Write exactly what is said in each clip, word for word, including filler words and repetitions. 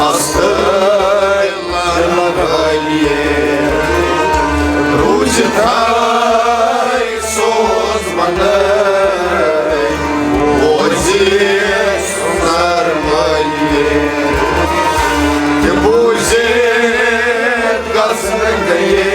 اصل لگٲیِتھ روٗزِتھ تھٲے سوز منٛدے، بوزِ سُنٛدر مٲلِک تہِ بوٗزِتھ گژھن گٔیے۔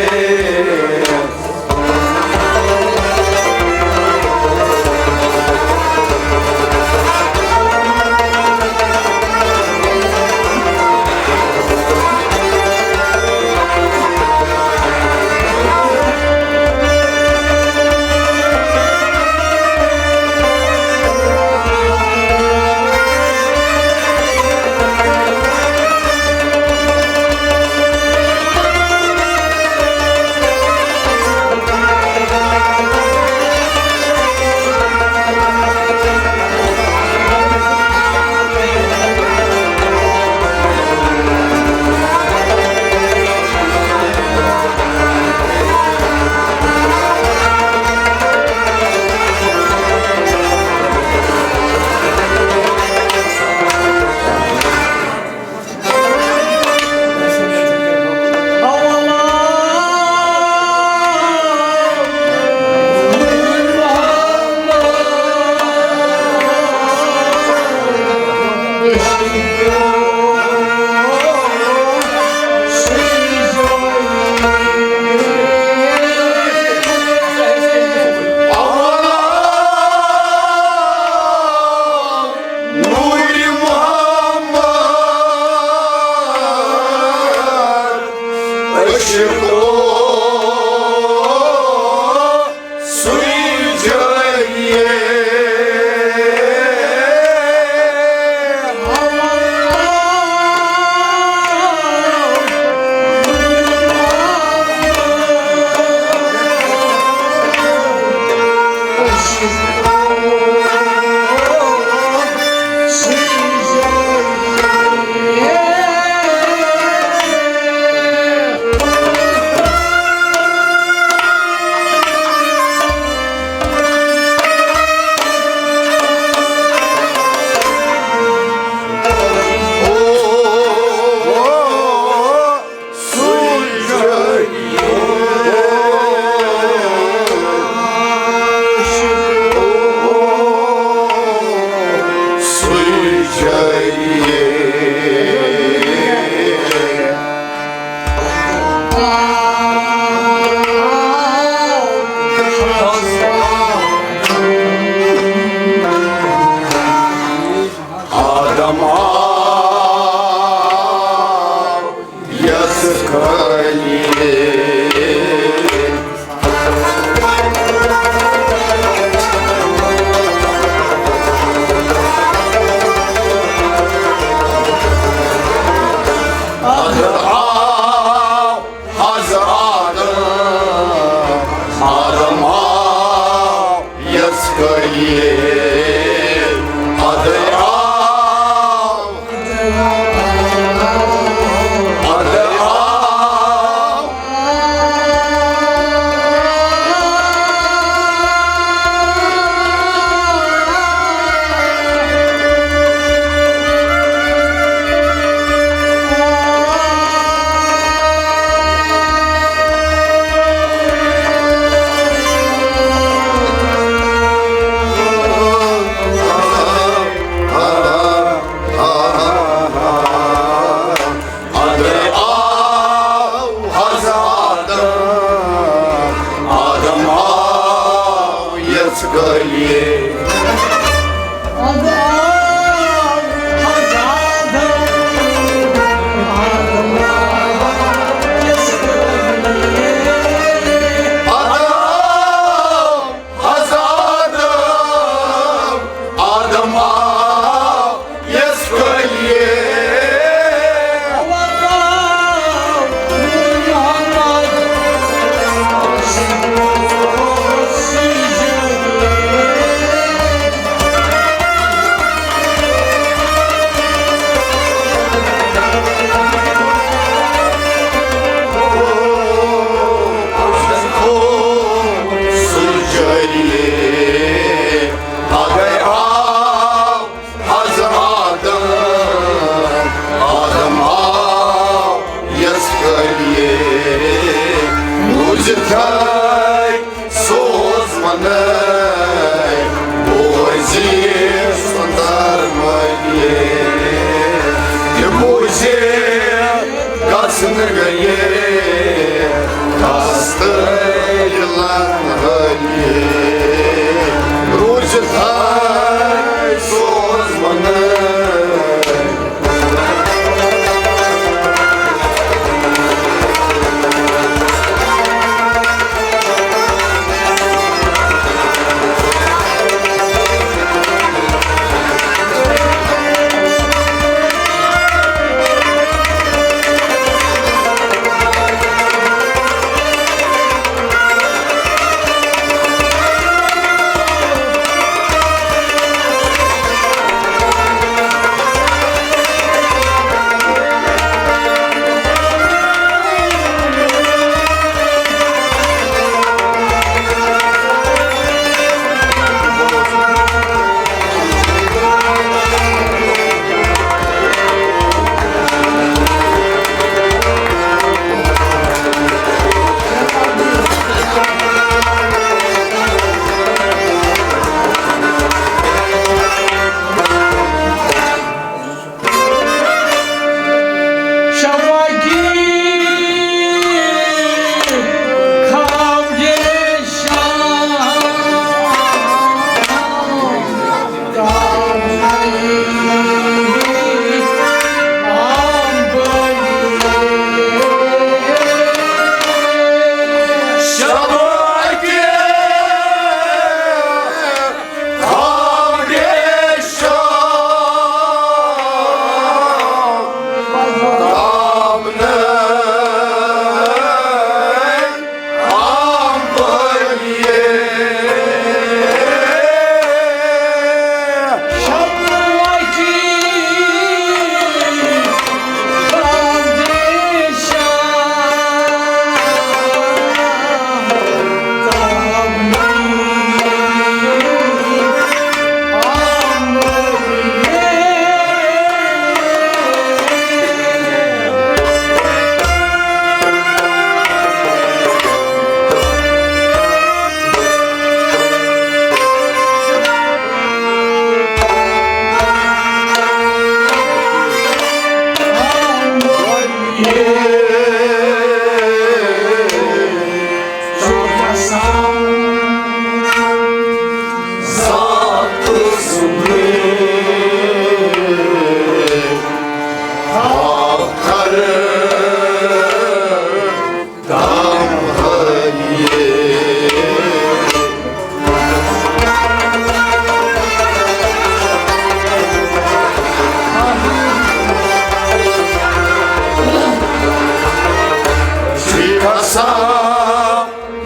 نوٗرِ محمد عشقو سُے جٲیے۔ آدم آو یَژھ خٲلی۔ اَدٕ آو حض آدم، آدم آو یَژھ خٲلی۔ اَدٕ آو، اَدٕ آو، گٔیے خستہٕ یِلن ہٲوِتھ، روٗزِتھ ہاے سوز منٲوِتھ۔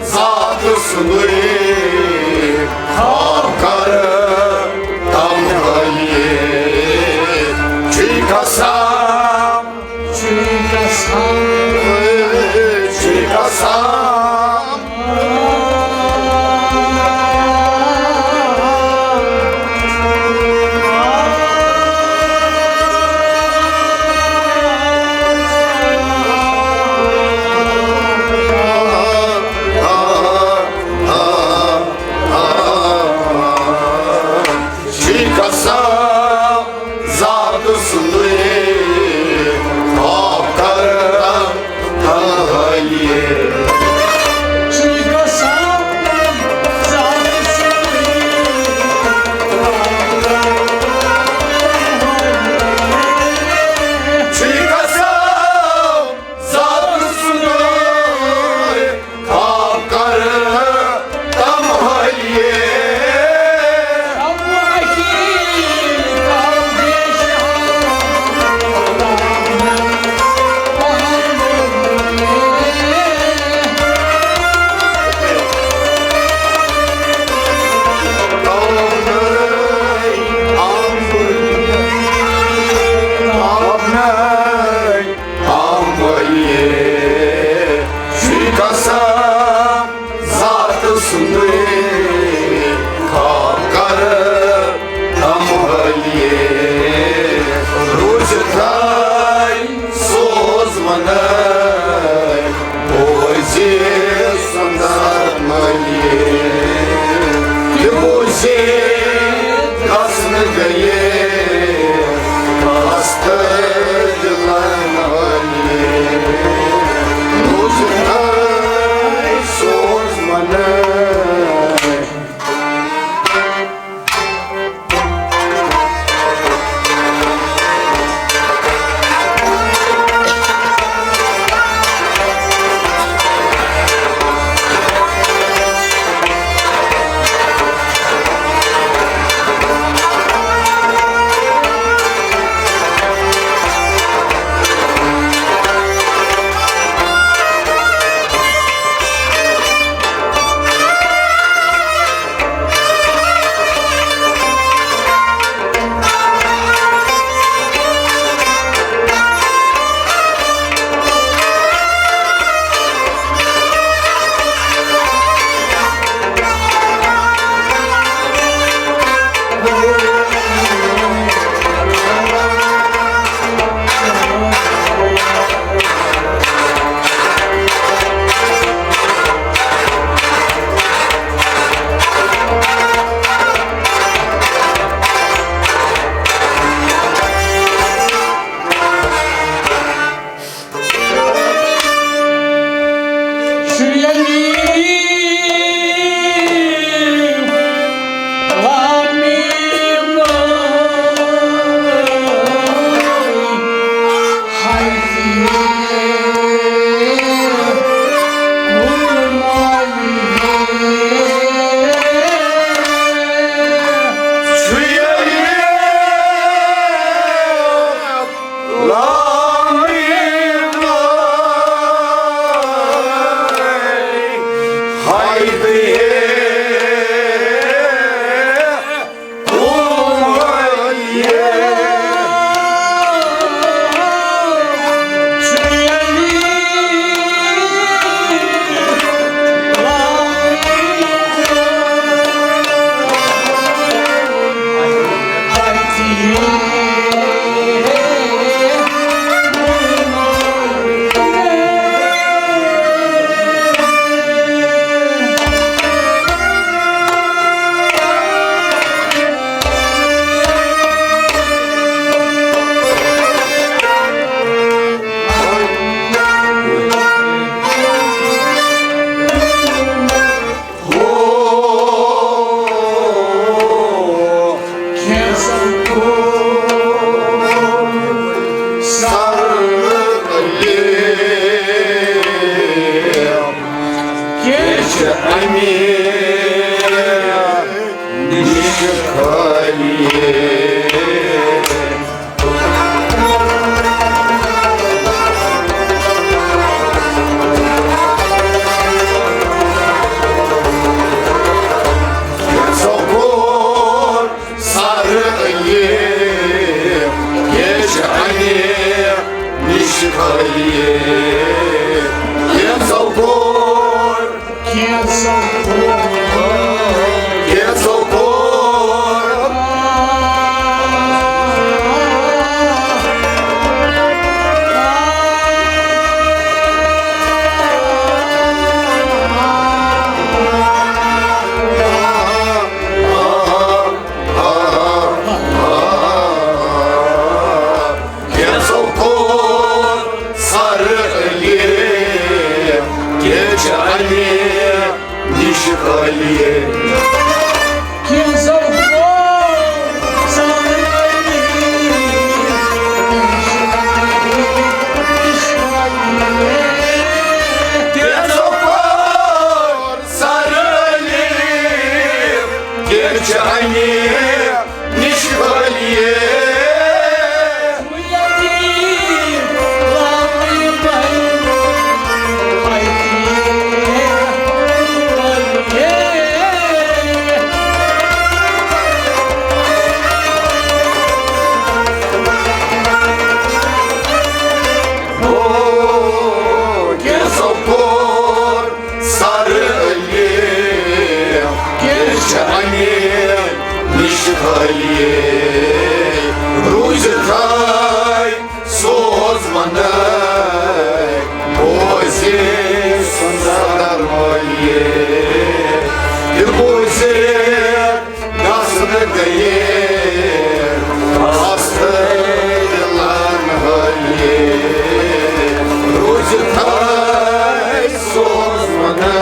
ذات سُنٛدُے خاکر تمہٲیی، چھی قسم، چھی قسم، چھی قسم۔ چھی قسم ذات سُنٛدُے کینٛژو کوٚر، کینٛژو کوٚر، کینٛژو کوٚر۔ کینٛژو کوٚر سر علی، کیٛاہ چھِ اَمہِ نِش خٲلی؟ کینٛژو کوٚر سر علی، کینٛژو کوٚر سر علی، کیٛاہ چھِ اَمہِ نِش خٲلی۔ او، کینٛژو کوٚر سر علی، کیٛاہ چھِ اَمہِ نِش خٲلی؟ روٗزِتھ تھٲے سوزوَندَے، بوزِ سُنٛد درمٲیی، تہِ بوزِ گژھنہٕ گٔیے ہستہٕ دِلن ہٲیے۔ روٗزِتھ تھٲے سوزوَندَے۔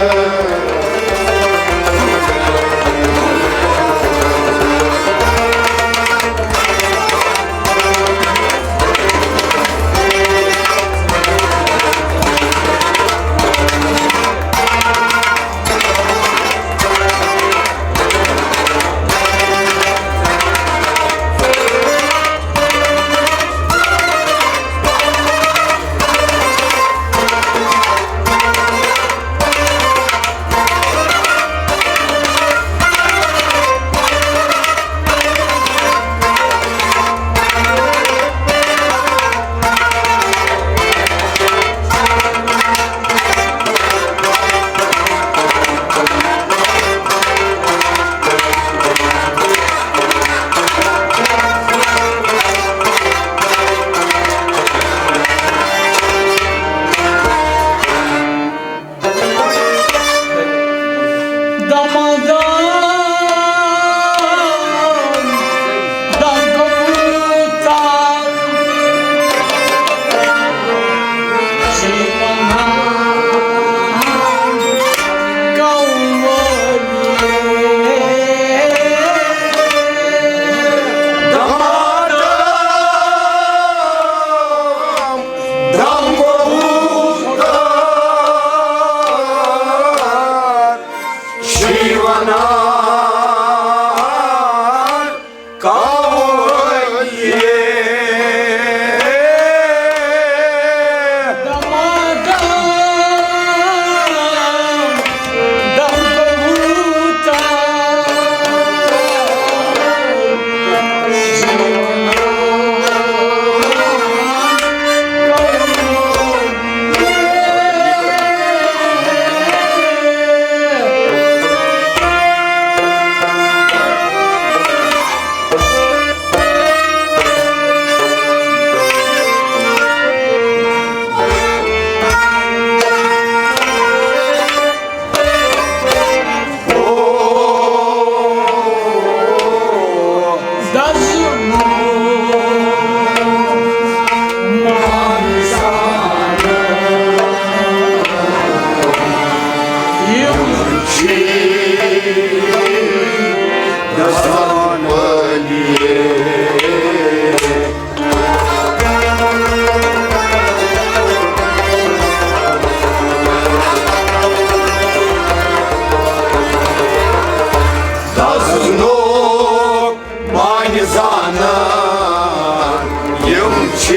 دزنُک بانہِ زانان، یِم چھِ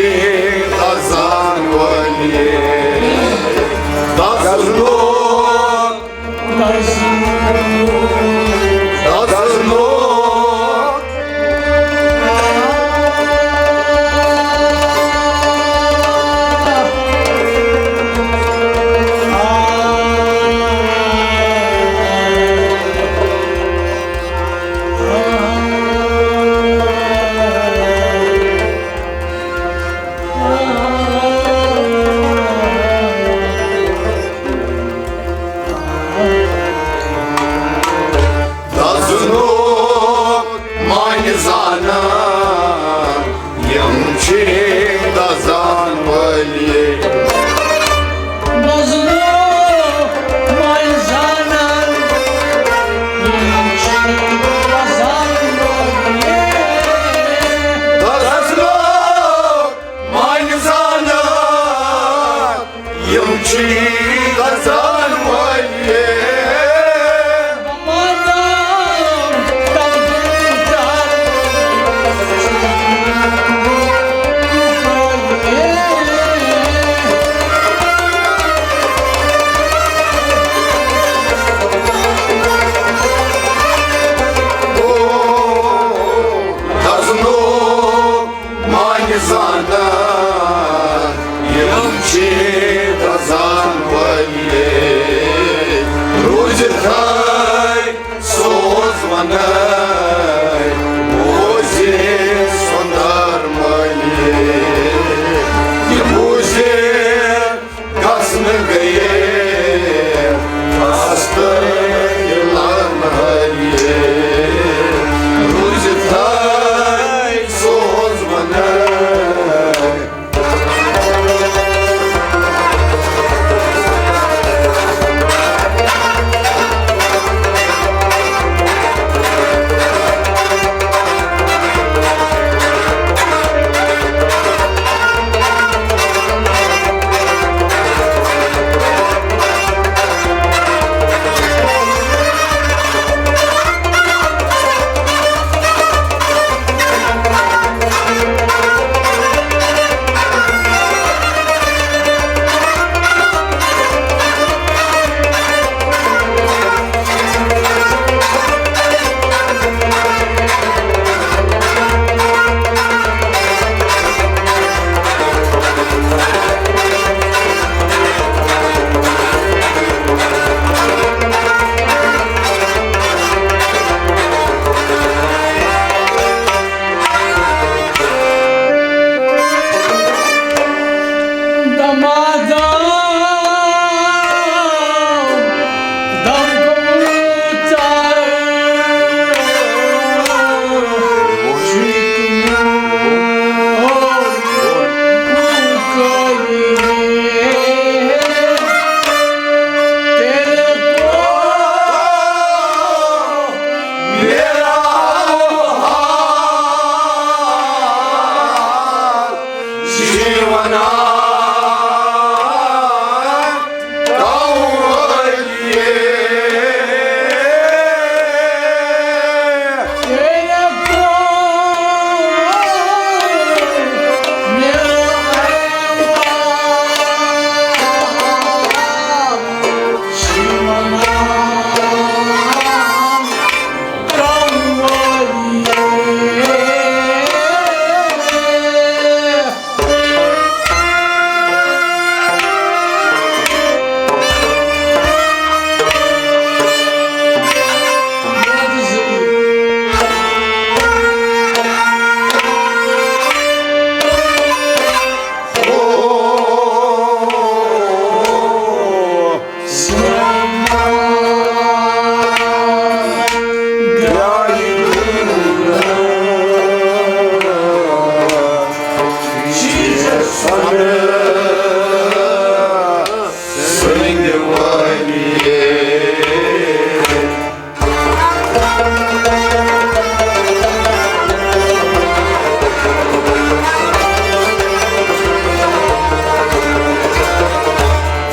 دزان وٲلۍ۔ دزنُک دزنُک۔ گژھن وٲلۍ۔ دزنو مانہِ زانان، یِم چھِ دزن وٲلۍ۔ روٗزِتھ تھٲے سوز وَنَے، بوزِ سۄندر مٲلۍ۔ یہِ بوٗزِتھ گژھنہٕ گٔیے خستہٕ دِلن ہٲلۍ۔ روٗزِتھ تھٲے سوز وَنَے۔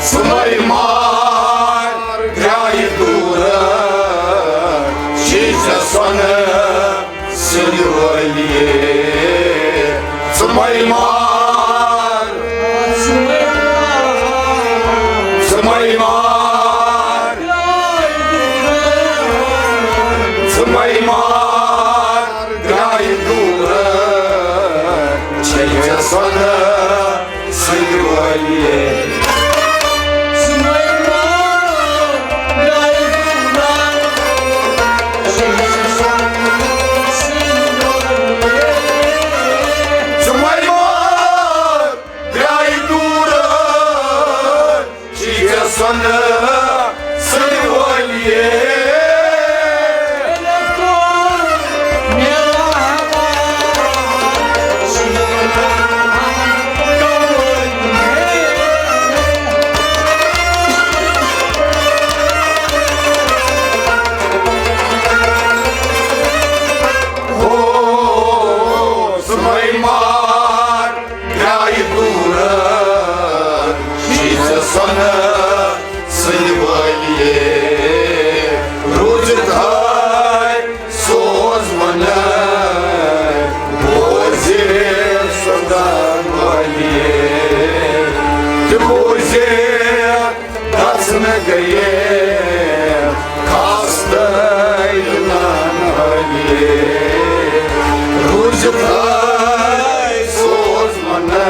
سلیمان درٛایہِ دوٗر، شیٖشہٕ سۄنہٕ سٕنٛدِ وٲلی۔ سلیمان، سلیمان، سلیمان درٛایہِ دوٗر، شیٖشہٕ سۄنہٕ سٕنٛدِ وٲلی۔ سلیمان درٛایہِ دوٗر، شیٖشہٕ سۄنہٕ سٕنٛدِ وٲلی۔ سۄنہٕ سٕنٛدِ وٲلۍ یے روٗزِتھ ہاے سوز وَنَے، بوزے سۄدان وٲلۍ یے، تہِ بوزے گژھنہٕ گٔیے خاصہٕ تہٕ یِنان وٲلۍ یے، روٗزِتھ ہاے سوز وَنَے۔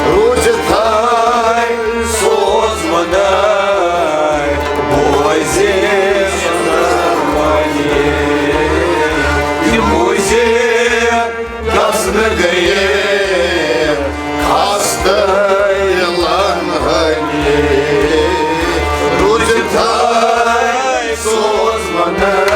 روٗزِتھ تھاے سوز مداے، بوزِ سُنٛدروٲنی، یہِ بوزِ گژھنہٕ گٔیے خستہٕ لن ہٲلی۔ روٗزِتھ تھاے سوز مداے۔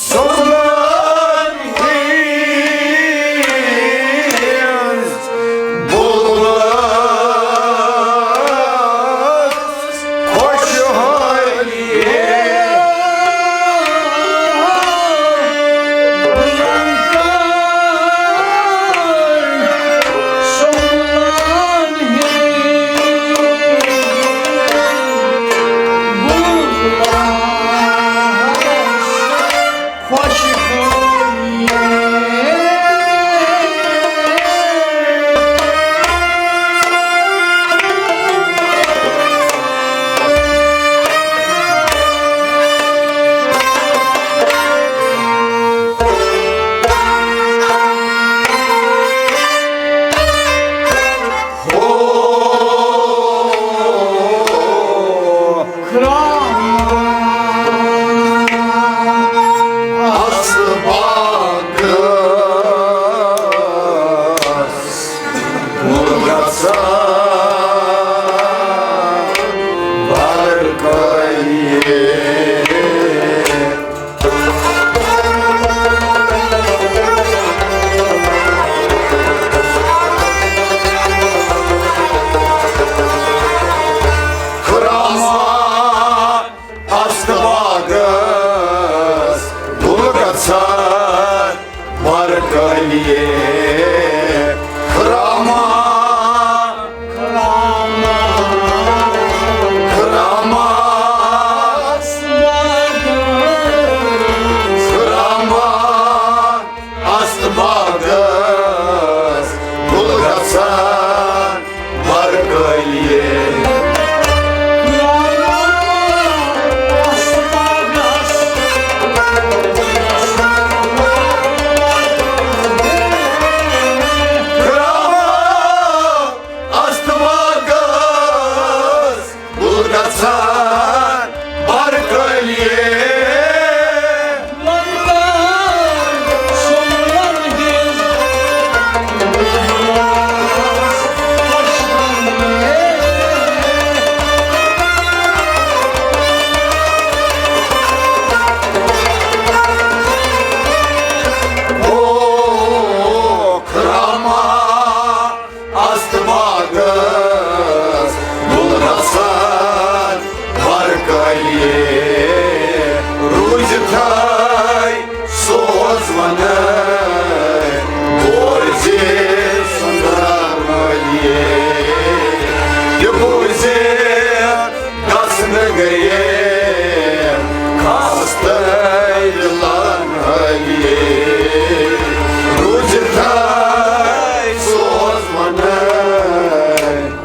سۄنہٕ ہٕنٛز بُلبُلس خۄشحٲلی۔ است باغس گُل گژھان برکلیے۔ خراما، خراما، خراما، خراما۔ است باغس گُل گژھان برکلیے۔ است باغس گُل گژھان برکلیے۔ او خراما، است باغس گُل گژھان برکلیے۔ روٗزِتھ تھاے سوز مداے، بوزِ سُنٛدروٲنی، یہِ بوزِ گژھنہٕ گٔیے خستہٕ لن ہٲلی۔ روٗزِتھ تھاے سوز مداے۔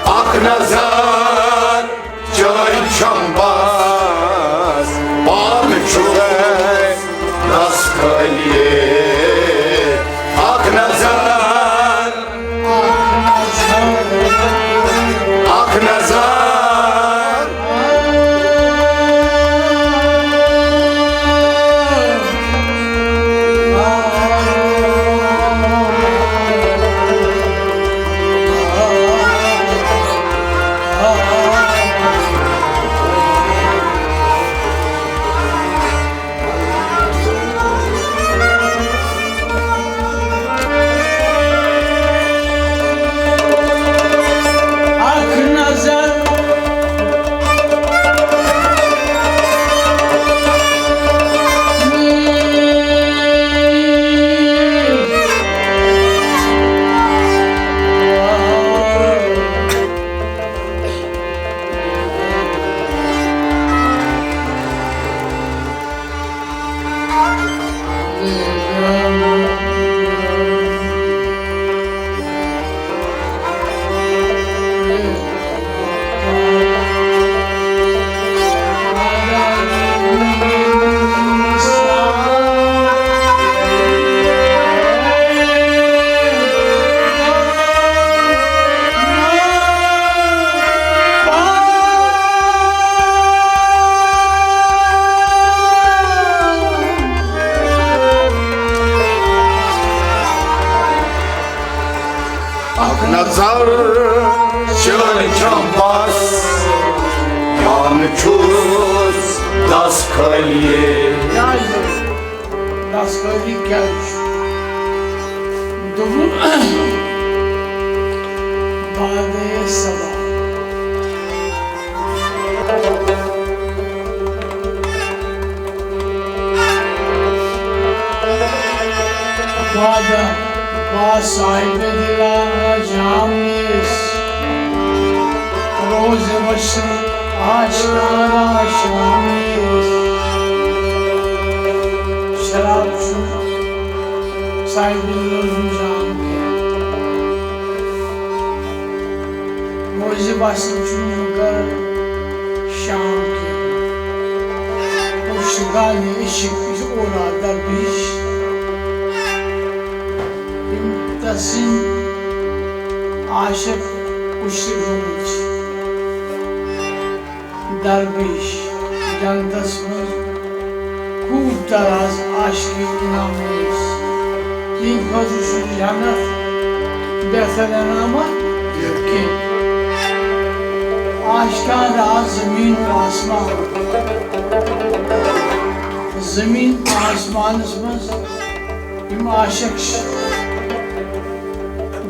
اکھ نظر چٲنۍ چھم بس، پانہٕ چھُے رس کھٲلِتھ۔ اکھ نظر، اکھ نظر۔ اکھ نظر چٲنۍ چھم بس، پانہٕ چھُس دس کھٲلِتھ۔ کیٛازِ؟ دس کھٲلِتھ کیٛازِ چھُ؟ دوٚپُن، بعد صبا۔ وعدہ با صاحب دلا جام نیس، روز وشن آشکارا شام نیس۔ شراب چھُ صاحب دلن ہُنٛد جام کینٛہہ۔ روزِ وصل چھُنہٕ مگر شام کینٛہہ۔ پُشتگانِ عشق یہِ چھُ اولاد درویش۔ یِم تسٕنٛدۍ عاشق پُشتہٕ گٔمٕتۍ چھِ۔ درویش جنتس منٛز خوب دراز عاشقی انعام اوس۔ تِہنٛدِ خٲطرٕ چھُ جنت بہتر انعامہ کینٛہہ۔ عاشقان راز زمین و آسمان۔ زمین و آسمانس منٛز یِم عاشق چھِ،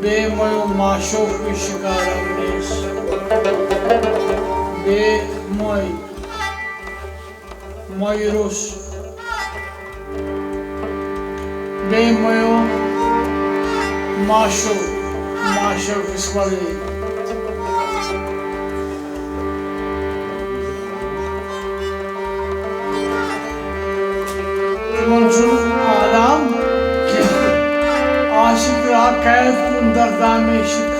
بیٚیہِ مۄیو معشوق یہِ شکارا ولیس۔ بیٚیہِ مۄے مۄیہِ روٚس۔ بیٚیہِ مۄیو معشوق، معشوق یُس وَلٕے۔ تِمن چھُنہٕ آرام کینٛہہ۔ قید کن دردامیشک،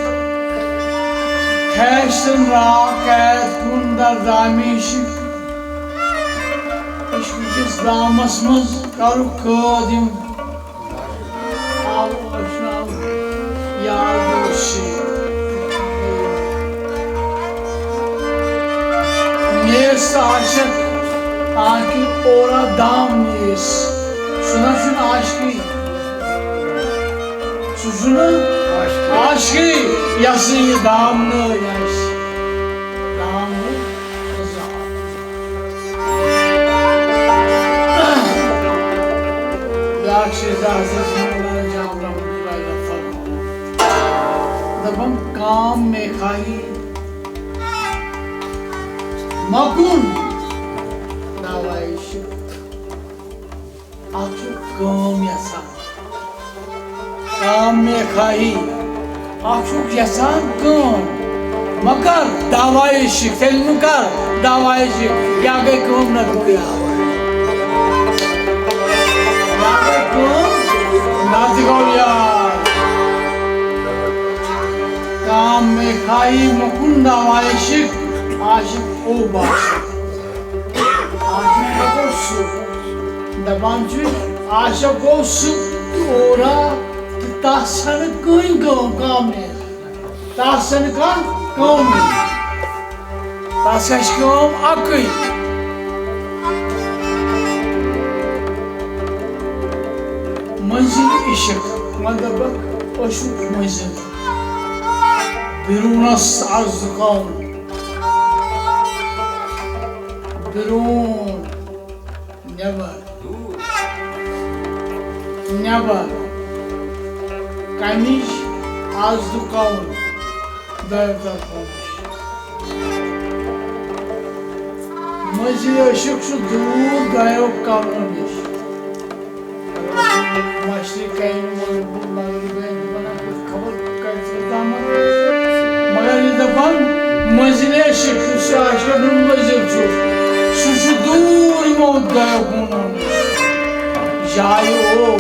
خیشتن را قید کن دردامیشک۔ عشق کس دامس منٛز کرُکھ قٲد یِم۔ آو ٲشناو یاد اوس شیخ۔ نیس عاشق آنکہ اورا دام نیس۔ سُہ نہ چھُنہٕ عاشقی۔ سُہ چھُنہٕ عاشقی۔ یَس نہٕ یہِ دامنہٕ آسہِ۔ دامنہٕ۔ بیٛاکھ چھِ أسۍ حضرت مولانا جام رحمتہ اللہ علیہ فرماوان۔ دَپان، کام میں خواہی مکن دعوی عشق۔ اکھ چھُ کٲم یژھان، کام میں خواہی، اکھ چھُکھ یژھان کٲم، مہ کر دعوی عشق، تیٚلہِ مہ کر دعوی عشق، یا گٔے کٲم نہ گوٚو یار۔ یا گٔے کٲم نہ تہِ گوٚو یار۔ کام میں خواہی مکن دعوی عشق، عاشق او باشد۔ عاشق گوٚو سُہ، دَپان چھُ، عاشق گوٚو سُہ اورا تہٕ تَس چھَنہٕ کٕہٕنۍ کٲم، کٲم نیران۔ تَس چھَنہٕ کانٛہہ کٲمٕے۔ تَس چھِ کٲم اَکٕے۔ مٔنزِل عشق، وۄنۍ دَپَکھ عشق مٔنزِل۔ بیروٗنَس آز زُکام۔ بیروٗن، نٮ۪بر۔ نٮ۪بر۔ کَمِچ؟ آز دُکاوُن۔ دۄیو طرفو نِش۔ مٔنزِل عشق چھُ دوٗر دۄیو کونو نِش۔ مشرقین و مغربین، خبر کتہِ تامتھ۔ مگر یہِ دپان مٔنزِل عشق، یُس یہِ عاشقن ہُنٛد مٔنزِل چھُ، سُہ چھُ دوٗر یِمو دۄیو کوٗنو نِش۔ جایہِ او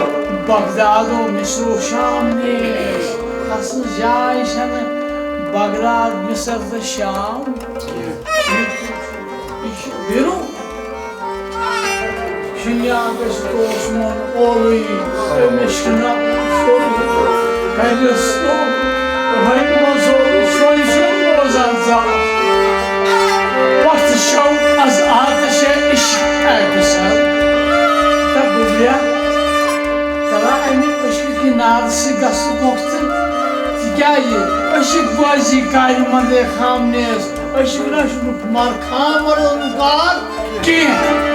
بغداد و مصر و شام نیش۔ تسٕنٛز جاے چھنہٕ بغداد، مصر تہٕ شام کینٛہہ۔ یہِ چھُ بیرون۔ شِنیاکَس اوس مَن اولُے، أمِس چھُنہٕ سیوٚد کَرِ سیوٚد۔ رٔنۍ منٛز اوس شۄنٛجہِ سیُن روزان زانٛہہ۔ پَتھ شَو از آتشِ عشق اعتساب۔ تہٕ گُزریا ترا اَمہِ عشقہٕ کہِ نارٕ سۭتۍ گژھٕ نہٕ پۄختہٕ۔ تِکیٛازِ عشق بٲزی کارِ منٛزے خام نیس۔ عشق نہ چھُنہٕ مَر خام روزگار۔ کینٛہہ۔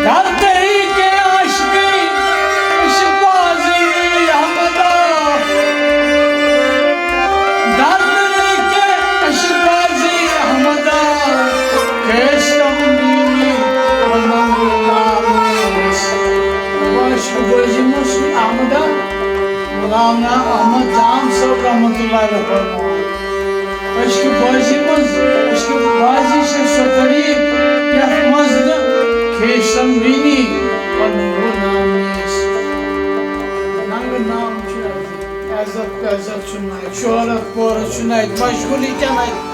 در طریقِ عشقی عشق بازی احمدا۔ در طریقِ عشق بازی احمدا۔ کیش تم مینی پننگ لامس۔ عشق بازی مش احمدا۔ غلام نام احمد جام صٲب رحمتہ اللہ علیہ فرماوان۔ عشق بازی منٛز، عشق بازی چھِ سۄ طریٖق یَتھ منٛز نہٕ کھیسَن مِنی پَنُن غلام نیس۔ ننٛگہٕ نام چھُ اَتہِ، عزت عزت چھُنہٕ اَتہِ، شہرت پورت چھُنہٕ اَتہِ، مشغوٗلی کیٛاہ اَتہِ؟